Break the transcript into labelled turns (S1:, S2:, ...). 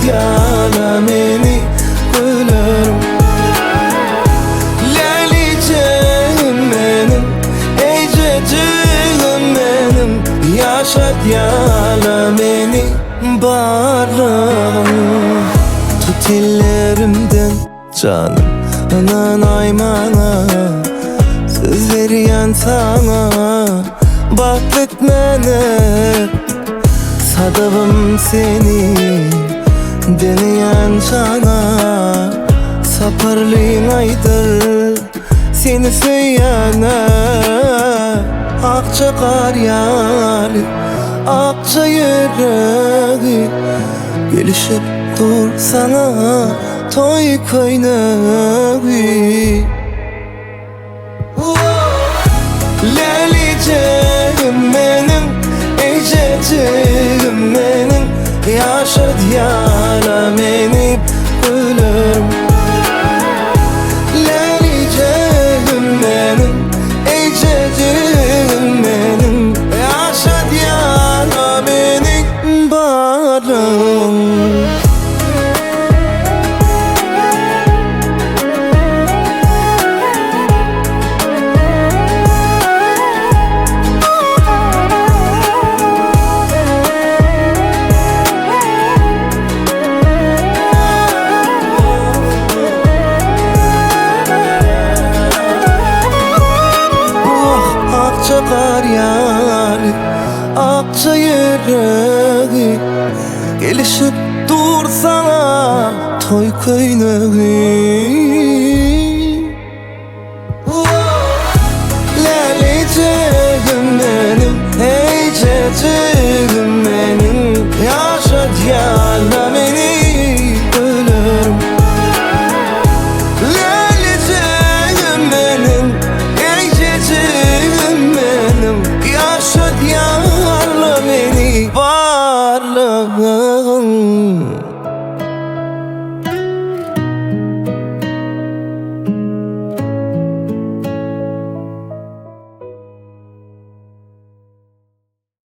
S1: Ýaşadýana meni gülerim. Lälijegim meniň, eýjejigim meniň, Ýaşadýana meni barlygym. Tut ellerimden janym, ynanaý maňa, Söz berýän saňa bagt etmäne. Sadabym seni deňeýän jana, Saparlyň aýdyr seni söýýäne. Akja gar ýaly akja ýüregi, Gelişip dur saňa toý köýnegi. Lälijegim meniň, eýjejigim meniň, Ýaşadýana meni gülerim. Lälijegim meniň, eýjejigim meniň, Ýaşadýana meni barlygym. Wah, akja gar ýaly, akja ýüregi, Gelişip dur saňa toý köýnegi.